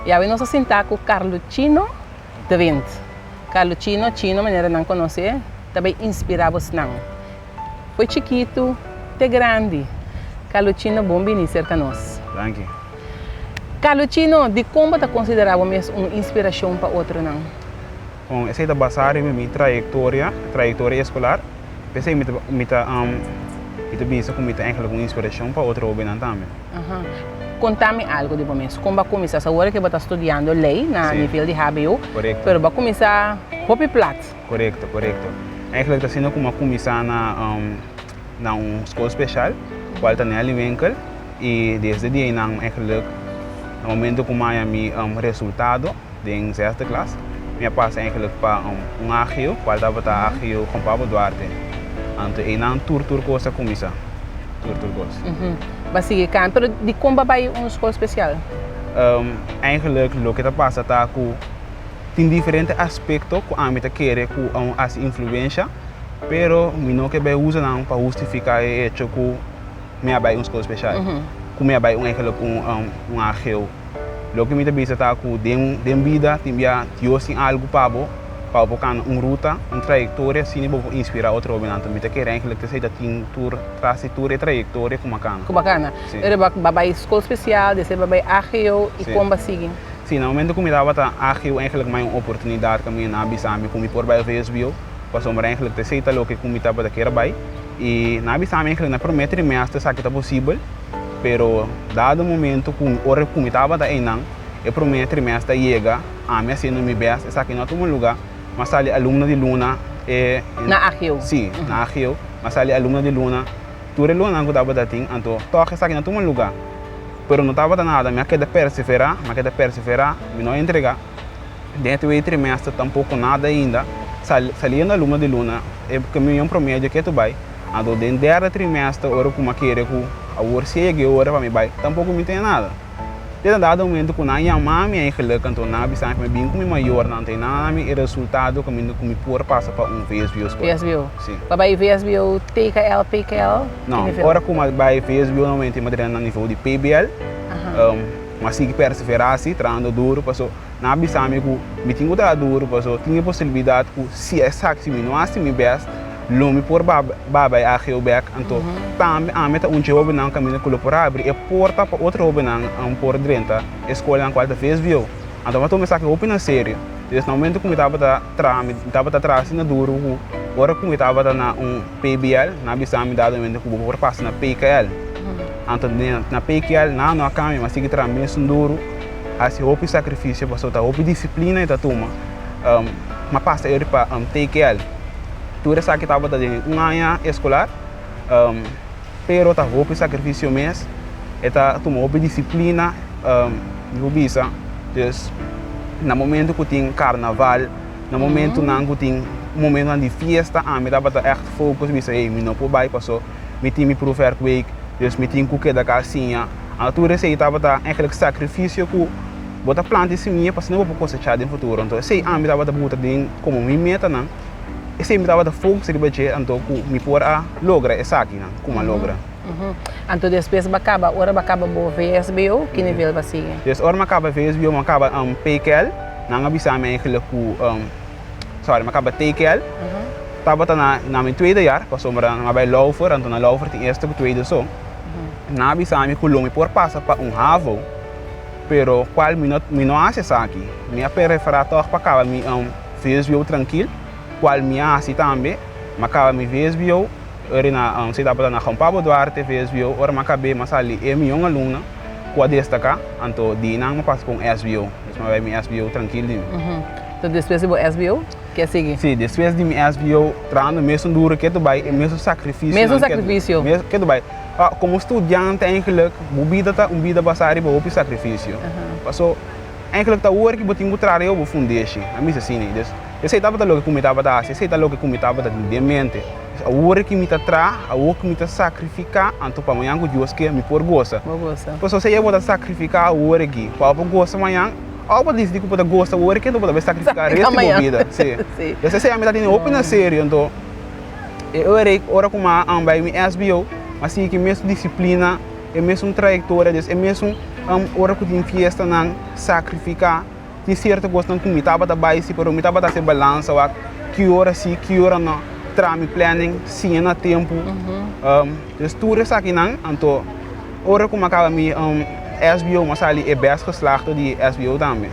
I awe nos a sinta ku Carluchino de Wind. Carluchino, Chino manera nan konos'é, ta bai inspirá bosnan. Foi chikitu te grandi. Carluchino bon bini serka nos. Danki. Carluchino, dikon bo ta konsiderá bo mes un inspirashon pa otronan? Bon, esei ta basá riba mi trayektoria, trayektoria eskolar. P'esei mi ta mi ta mi ta bisa ku mi ta eigenlijk un inspirashon pa otro hóbennan tambe. Aha. Konta mi algu di bo mes. Kon bo a kuminsá? Sa ora ke bo ta studiando lei na nivel di hbo, Korekto. pero bo a kuminsá hopi plat. Korekto, korekto. Eigenlijk ta asina ku mi a kuminsá na na un skol speshal, kual ta Nelly Winkel, i desde di einan eigenlijk na momento ku mi a haña mi resultado, Den zesde klas mi a pasa eigenlijk pa un agio cual tabata agio Juan Pablo Duarte. Anto eynan tur tur cos a cuminsa. Tur tur cos. Ba sigui can, pero dicon ba bay un school special? Eigenlijk loke ta pasa ta cu tin diferente aspecto cu ami ta kere cu a haci influencia, pero mi no ke bay usa nan pa hustifica e hecho cu mi a bay un school special, cu mi a bay un eigenlijk un agio. Loke mi ta bisa ta ku den den bida tin bia Dios tin algu pa bo, pa bo por kana un ruta, un trayektoria asina bo por inspirá otro hobennan. Anto mi ta kere eigenlijk esei ta tin tur tras di tur e trayektoria ku mi a kana. Ku bo a kana. Si. Pero bo a bai skol spesial, despues bo a bai AGO i Si. kon bo a sigui? Si, na momento ku mi tabata AGO eigenlijk mi a un oportunidat ku mi nan a bisa mi ku mi por bai VSBO, pasobra eigenlijk ta esei ta loke ku mi tabata kier a bai. I nan a bisa mi eigenlijk na promé trimestre esaki ta posibel. Pero dado momento cu ora cu mi tabata eynan, e prome trimester a yega, ami haciendo mi best, esaki no a tuma luga, m'a sali alumno di luna e. Na AGO? Si, na AGO, m'a sali alumno di luna, tur e lunanan cu tabata tin, anto toch esaki no a tuma luga, pero no tabata nada, mi a keda persevera, mi a keda persevera, mi no a entrega, den e tweede trimester tampoco nada ainda, saliendo alumno di luna, e camion promedio ketu bay. Anto den derde trimester ora ku mi a kere ku awor si a yega e ora pa mi bai, tampoko mi tene nada. Te na dado momento ku nan yama mi eigenlijk, anto nan a bisa mi pa mi bin ku mi mayornan, anto e nan a dami e resultado kaminda ku mi por pasa pa un VSBO skol. VSBO. Si. Bo a bai VSBO TKL, PKL? Ki No, nivel? ora ku mi a bai VSBO normalmente mi a drenta na nivel di PBL. Mi a sigui perseverá si, trahando duro paso nan a bisa mi ku mi tin ku traha duro paso tin e posibilidat ku si esaki si mi no hasi mi best, Lo mi por ba bai AGO bek, anto tambe ami ta un dje hobennan kaminda ku lo por habri e porta pa otro hobennan por drenta e skolnan kual ta VSBO. Anto mi a tuma esaki hopi na serio. Dus na momento ku mi tabata traha mi tabata traha asina duru ku ora ku mi tabata na un PBL nan a bisa mi dado momento ku bo por pasa na PKL. Anto na PKL nan no a kambia mi a sigui traha mesun duru, hasi hopi sakrifisio pasobra ta hopi disiplina e ta tuma. Mi a pasa eri pa TKL. Tur esaki tabata den un aña eskolar, pero ta hopi sakrifisio mes, e ta tuma hopi disiplina, mi por bisa. Dus na momento ku tin karnaval, na momentunan ku tin momentunan di fiesta, ami tabata ègt focus bisa ey mi no por bai paso mi tin mi proefwerkweek, dus mi tin ku keda ka siña. Anto tur esei tabata eigenlijk sakrifisio ku bo ta planta e simia pa asina bo por kosechá den futuro. Anto esei ami tabata buta den komo mi metanan. Esei mi tabata focus riba dje anto ku mi por a logra esakinan ku mi a logra. Anto despues bo a kaba, ora bo a kaba bo VSBO, ki nivel bo a sigui? Des ora mi a kaba VSBO mi a kaba PKL, nan a bisa mi eigenlijk ku, sorry mi a kaba TKL, tabata na na mi tweede jaar pasobra mi a bai Laufer, anto na Laufer tin eerste ku tweede so, nan a bisa mi ku lo mi por pasa pa un havo, pero kual mi no mi no a hasi esaki, mi a prefera tòg pa kaba mi VSBO trankil, kual mi a hasi tambe, mi a kaba mi VSBO, ora na si tabata na Juan Pablo Duarte VSBO, ora mi a kab'é mi a sali e mion alumno ku a destaká, anto di nan mi a pasa pa un SBO, dus mi a bai mi SBO trankil di mi. Enton despues di bo SBO, ke a sigui? Si, despues di mi SBO, trahando mesun duro ketu bai, e mesun sakrifisionan Mesun sakrifisio. Ketu bai. Komo studiante eigenlijk bo bida ta un bida basá riba hopi sakrifisio, paso. Eigenlijk ta ora ki bo tin ku traha riba bo fundeshi. A misa asina. Dus, esei tabata loke ku mi tabata hasi, esei ta loke ku mi tabata tin den mente. Dus awor ki mi ta traha, awor ku mi ta sakrifiká, anto pa mañan ku Dios ke, mi por gosa. Bo gosa. Pasobra si bo ta sakrifiká awor aki, pa bo por gosa mañan, òf bo ta disidí ku bo ta gosa awor aki, anto bo ta bai sakrifiká resto di bo bida. Sí. Dus esei ami ta tene hopi na serio. Anto, e ora ei, ora ku mi a bai mi SBO, mi a sigui ku e mes disiplina. e mesun trayektoria, dus e mesun ora ku tin fiestanan sakrifiká, tin sierto kosnan ku mi tabata bai si pero mi tabata hasi balansa wak ki ora si ki ora no, traha mi planning, siña na tempu, dus tur esakinan anto ora ku mi a kaba mi SBO mi a sali e best geslaagde di SBO tambe.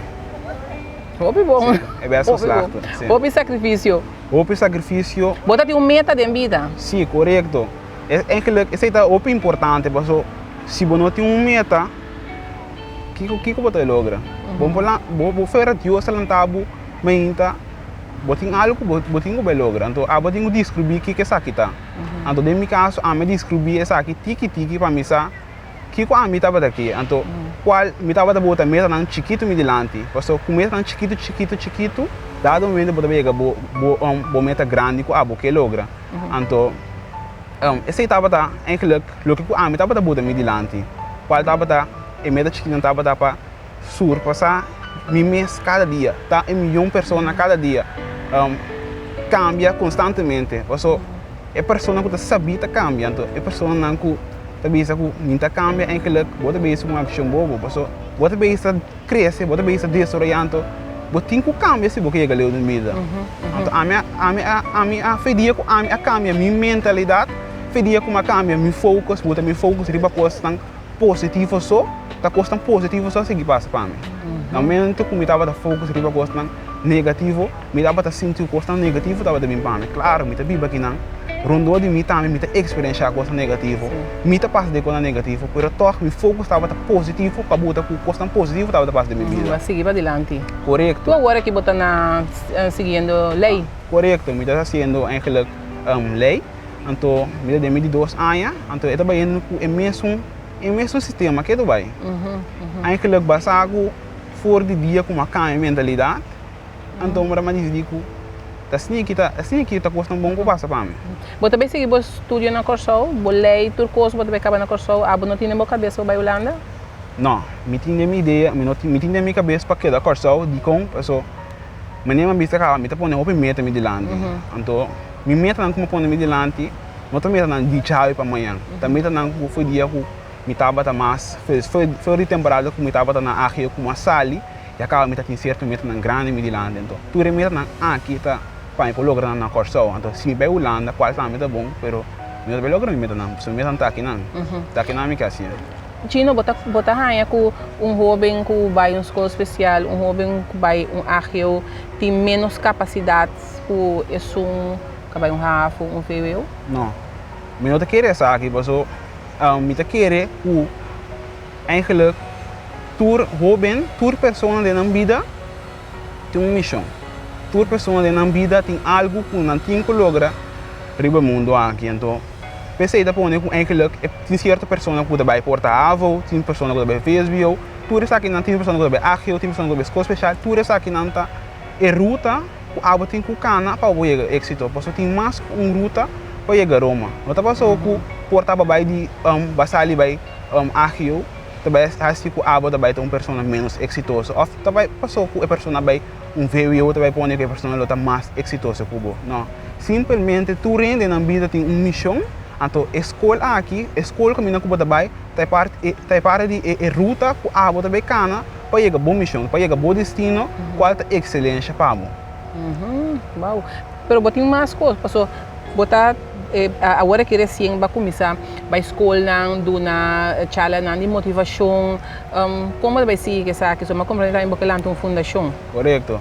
Hopi bon. Si, e best geslaagde, si. Hopi sakrifisio. Hopi sakrifisio. Bo ta tin un meta den bida. Si, korekto. Eigenlijk esei ta hopi importante paso si bo no tin un meta kiko kiko bo ta logra? Bo por bo bo fuera Dios a lanta bo mainta bo tin algo ku bo tin ku bai logra anto abo tin ku deskribí kiko esaki ta. Anto den mi kaso ami a deskribí esaki tiki tiki pa mi sa kiko ami tabata ke anto kual mi tabata bota metanan chikitu mi dilanti paso ku metanan chikitu chikitu chikitu dado momento bo ta yega bo bo bo meta grandi ku abo ke logra. Anto, esei tabata eigenlijk loke ku ami tabata buta mi dilanti, kual tabata e meta chikinan tabata pa surpasá mi mes kada dia, ta e miyon persona kada dia, kambia konstantemente. Paso e persona ku ta sabí ta kambia, anto e personanan ku ta bisa ku mi ta kambia eigenlijk bo ta bisa ku un akshon bobo, paso bo ta bisa. Krese, bo ta bisa desaroyá, anto bo tin ku kambia si bo ke yega leu den bida. Anto ami a, ami a, ami a fe dia ku ami a kambia mi mentalidat, fe dia ku mi a kambia mi focus, bo ta mi focus riba kosnan positivo so, ta kosnan positivo so a sigui pasa pa mi. Na momento ku mi tabata focus riba kosnan negativo, mi tabata sinti ku kosnan negativo tabata bin pa mi. Klaro, mi ta biba akinan, rondó di mi tambe mi ta eksperenshá kosnan negativo, mi ta pasa den kosnan negativo, pero tòg mi focus tabata positivo pa buta ku kosnan positivo tabata pasa den mi bida. Bo a sigui padilanti. Korekto. Tu awor aki bo ta na siguiendo lei? Korekto, mi ta hasiendo eigenlijk lei, anto mi ta den mi di dos aña, anto e ta bayendo ku e mesun e mesun sistema ke ta bai. Eigenlijk basá ku for di dia ku mi a kambia mi mentalidat, Anto mi a disidí ku ta asina ki ta asina ki ta kosnan bon ku pasa pa mi. Bo ta bai sigui bo studio na Kòrsou? Bo lei tur kos bo ta bai kaba na Kòrsou? Abo no tin den bo kabes pa bai Hulanda? No, mi tin den mi idea, mi no tin mi tin den mi kabes pa keda Kòrsou. Dikon? Paso manera mi a bisa kaba mi ta pone hopi meta mi dilanti. Anto mi metanan ku mi a pone mi dilanti no ta metanan di djawe pa mañan, ta metanan ku for dia ku mi tabata mas for di temporada ku mi tabata na AGO ku mi a sali. Ya kaba mi ta tin sierto metanan grandi mi dilanti, anto tur e metanan aki ta pa mi por logra nan na Kòrsou. Anto si mi bai Hulanda, kual tambe ta bon, pero mi no ta bai logra mi metanan, pasobra mi metanan ta akinan, ta akinan mi ke hasi. Chino, bo ta bo ta haña ku un hóben ku bai un skol spesial, un hóben ku bai un AGO tin ménos kapasidat ku esun ku a bai un havo, un vwo? No, mi no ta kere esaki, pasobra mi ta kere ku Eigenlijk tur hoben, tur persona den nan bida tin un mishon. Tur persona den nan bida tin algu ku nan tin ku logra riba e mundu aki. Anto p'esei ta pone ku eigenlijk e tin sierto persona ku ta bai por ta havo, tin persona ku ta bai vsbo, tur esakinan, tin persona ku ta bai ago, tin persona ku ta bai skol speshal, tur esakinan ta e ruta ku abo tin ku kana pa bo yega éksito. Pasobra tin mas ku un ruta pa yega Roma. No ta pasobra ku por ta bai di basali bai. Agio ta bai hasi ku abo ta bai ta un persona ménos eksitoso òf ta bai pasó ku e persona bai un vwo ta bai pone ku e persona lo ta mas eksitoso ku bo. No. Simpelmente tur hende nan bida tin un mishon, anto e skol aki, e skol kaminda ku bo ta bai ta e parti ta e parti di e ruta ku abo ta bai kana pa yega bo mishon, pa yega bo destino kual ta ekselensha pa bo. Wou. Pero bo tin mas kos paso bo ta awor aki resien bo a kuminsá bai skolnan duna charlanan di motivashon. Kon bo ta bai sigui ku esaki? So mi a komprende tambe bo ke lanta un fundashon. Korekto.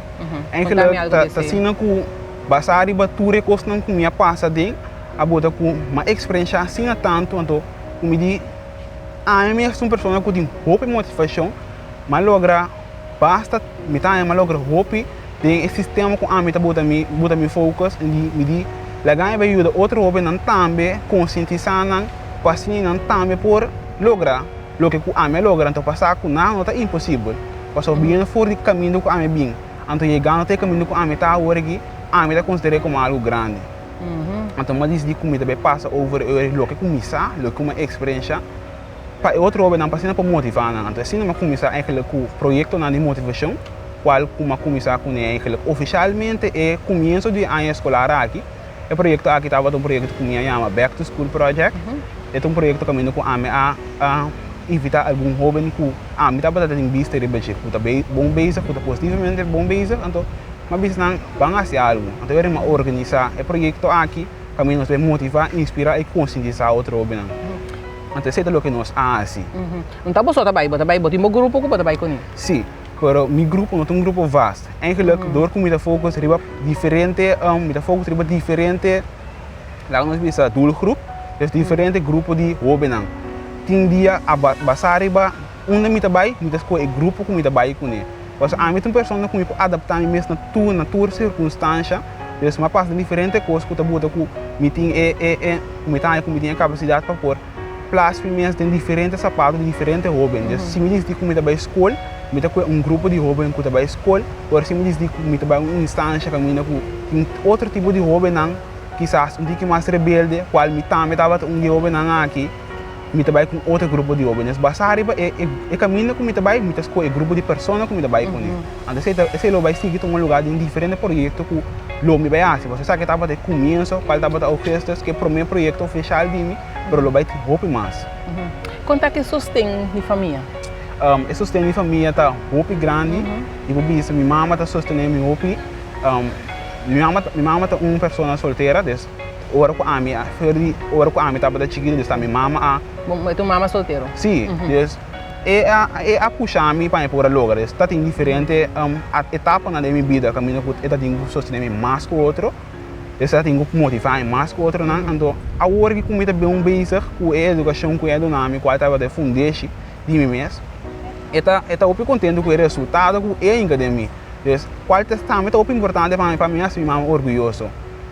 Enkele ta asina ku basá riba tur e kosnan ku mi a pasa den a bota ku mi a eksperenshá asina tantu anto ku mi di ami mes un persona ku tin hopi motivashon mi a logra basta mi ta haña mi a logra hopi Den e sistema ku ami ta buta mi buta mi focus di mi di laga mi bai yuda otro hobennan tambe konsientisá nan ku asina nan tambe por logra loke ku ami a logra anto pasá ku nan no ta imposibel pasobra biniendo for di kaminda ku ami a bin anto yegando te e kaminda ku ami ta awor aki ami ta konsider'é komo algu grandi anto mi a disidí ku mi ta bai pasa over e loke ku mi sa loke ku mi a eksperenshá. Pa e otro hobennan pa asina por motivá nan. Anto asina mi a kuminsá eigenlijk ku proyektonan di motivashon, kual ku mi a kuminsá kuné eigenlijk ofishalmente e kumienso di e aña eskolar aki. E proyekto aki tabata un proyekto ku mi a yama Back to School Project. E ta un proyekto kaminda ku ami a a invitá algun hóben ku ami tabata tin bista riba dje, ku ta bon bezig, ku ta positivamente bon bezig, anto mi a bisa nan ban hasi algu. Anto e mi a organisá e proyekto aki kaminda nos ta motivá, inspirá i konsientisá otro hóbennan. Anto esei ta loke nos a hasi. No ta bo so ta bai, bo ta bai, bo tin bo grupo ku bo ta bai kuné? Sí, pero mi grupo no ta un grupo vast. Eigenlijk dor ku mi ta focus riba diferente, mi ta focus riba diferente. Laga nos bisa doelgroep, dus diferente grupo di hobennan. Tin dia a basá riba unda mi ta bai, mi ta skohe e grupo ku mi ta bai kuné. Pasobra ami ta un persona ku mi por adaptá mi mes na tur na tur sirkunstansha, dus mi a pasa den diferente kos ku ta buta ku mi tin e e e ku mi ta haña ku mi tin e kapasidat pa por plas mi mes den diferente sapato di diferente hoben. Dus si mi disidí ku mi ta bai skol, mi ta kohe un grupo di hoben ku ta bai skol, ora si mi disidí ku mi ta bai un instansha kaminda ku tin otro tipo di hobennan, Kisas un tiki mas rebelde, cual mi tambe tabata un di e hobennan aki, mi ta bai cu un otro grupo di hobenes. Basa riba e e caminda cu mi ta bai, mi ta scoge e grupo di persona cu mi ta bai cune. Anto esey ta esey lo bai sigui tuma lugar den diferente proyecto cu lo mi bai haci. Pasobra esaki tabata e comienso, cual tabata augustus, cu e prome proyecto oficial di mi, pero lo bai tin hopi mas. Con ta cu sosten di famia? E sosten di famia ta hopi grandi. Mi por bisa mi mama ta sostene mi hopi. Mi mama mi mama ta un persona soltera, dus ora ku ami a for di ora ku ami tabata chikitu dus ta mi mama a. Bo ta un mama soltero? Si, dus e a e a pusha mi pa mi por a logra. Dus ta tin diferente etapanan den mi bida kaminda ku e ta tin ku sostene mi mas ku otro, dus e ta tin ku motiva mi mas ku otronan. Anto awor ku mi ta bien bezig ku e edukashon ku e a duna mi kual tabata e fundeshi di mi mes, e ta e ta hopi kontentu ku e resultado ku e a hinka den mi. Dus, cual ta tambe ta hopi importante pa mi, pa mi haci mi mama orguyoso.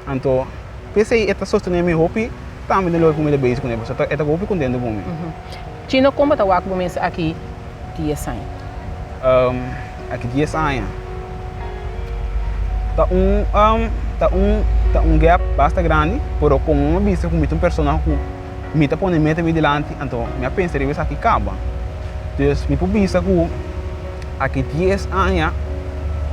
Anto, p'esey e ta sostene mi hopi tambe den loke cu mi ta bezig cune, pasobra e ta hopi contento cu mi. Chino, con bo ta wak bo mes aki dies aña? Aki dies aña ta un, ta un, ta un gap basta grandi, pero como mi a bisa cu mi ta un persona cu mi ta pone meta mi dilanti, anto mi a pensa riba esaki caba. Dus, mi por bisa cu. Aki dies aña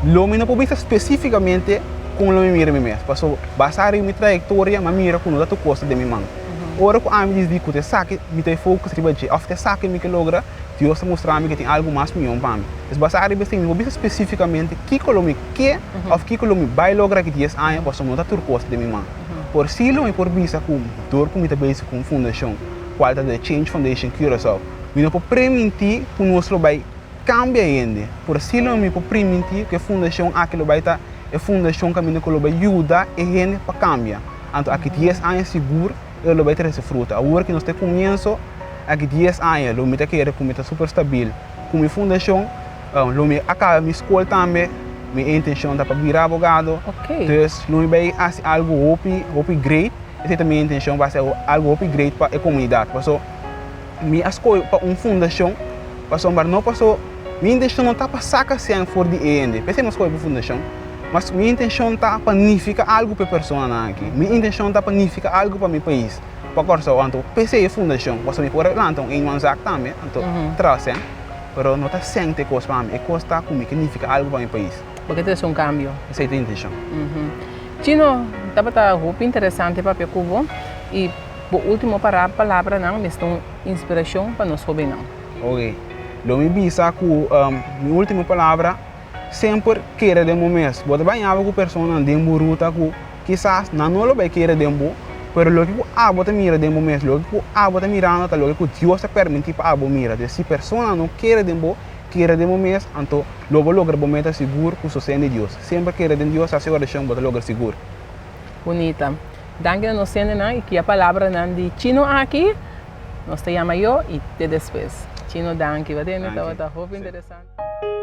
lo mi no por bisa spesífikamente kon lo mi mira mi mes, pasobra basá riba mi trayektoria mi a mira ku no ta tur kos ta den mi man. Ora ku ami disidi ku ta esaki mi ta e focus riba dje òf ta esaki mi ke logra, Dios ta mustra mi ke tin algu mas mihó pa mi. Pues basá riba esei mi no por bisa spesífikamente kiko lo mi ke òf kiko lo mi bai logra aki dies aña pasobra no ta tur kos ta den mi man. Por si lo mi por bisa ku dor ku mi ta bezig ku un fundashon kual ta The Change Foundation Curaçao, mi no por primintí ku nos lo bai Cambia hende. Por así lo mi por priminti cu e fundacion aki lo bay ta e fundacion caminda cu lo bay yuda e hende pa cambia. Anto aki dies aña sigur e lo bay trece fruta. Awor ki nos ta e comienzo, aki dies aña lo mi ta kere cu mi ta super stabil cu mi fundacion. Lo mi a caba mi scol tambe. Mi intencion ta pa bira abogado. Dus lo mi bay haci algo hopi, hopi great. Esey ta mi intencion pa haci algo hopi great pa e comunidad. Paso mi a scoge pa un fundacion. Pasobra no paso mi intenshon no ta pa saka sèn for di e hende, p'esei mi a skohe pa fundashon, mas mi intenshon ta pa nifiká algu pa e personanan aki, mi intenshon ta pa nifiká algu pa mi pais, pa Kòrsou, anto p'esei e fundashon, pasobra mi por a lanta un eenmanszaak tambe, anto traha sèn, pero no ta sèn ta e kos pa mi, e kos ta ku mi ke nifiká algu pa mi pais. Bo ke trese un kambio. Esei ta e intenshon. Chino, tabata hopi interesante papia ku bo i bo ultimo palabranan mester un inspirashon pa nos hobennan. Oke, lo mi bisa ku mi ultimo palabra, semper kere den bo mes. Bo ta bañaba ku personanan den bo ruta ku kisas nan no lo bai kere den bo, pero loke ku abo ta mira den bo mes, loke ku abo ta mirando ta loke ku Dios ta permití pa abo mira. Entonces, si personanan no kere den bo, kere den bo mes, anto lo bo logra bo meta sigur ku sosten di Dios. Semper kere den Dios, hasi orashon, bo ta logra sigur. Bunita. Danki na nos hendenan i kia palabranan di Chino aki. Nos ta yama yo y te despues. Chino danki. Bo tende tabata hopi interesante.